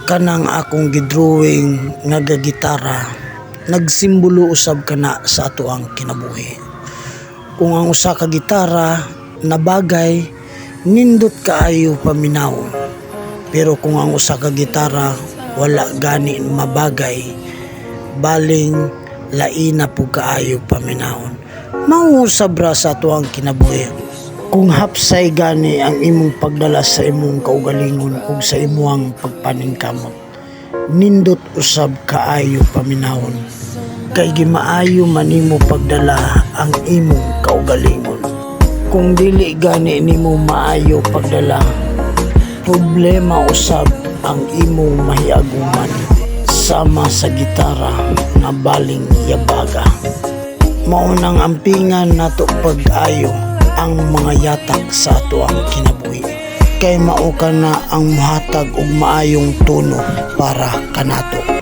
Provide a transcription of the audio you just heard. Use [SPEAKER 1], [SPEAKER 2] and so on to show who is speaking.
[SPEAKER 1] Kanang akong gidrawing nga gitara, nagsimbolo usab kana sa atoang kinabuhi. Kung ang usa ka gitara nabagay, nindot kaayo paminawon. Pero kung ang usa ka gitara wala gani mabagay, baling laina pud kaayo paminawon. Mao usab ra sa atoang kinabuhi. Kung hapsay gani ang imong pagdala sa imong kaugalingon ug sa imong pagpaningkamot, nindot usab kaayo paminawon. Kay gimaayo man nimo pagdala ang imong kaugalingon. Kung dili gani nimo maayo pagdala, problema usab ang imong mahiaguman, sama sa gitara nga baling yabaga. Mao nang ampingan nato pag-ayo ang mga yatak sa atoang kinabuhi. Kay mao kana ang muhatag og maayong tono para kanato.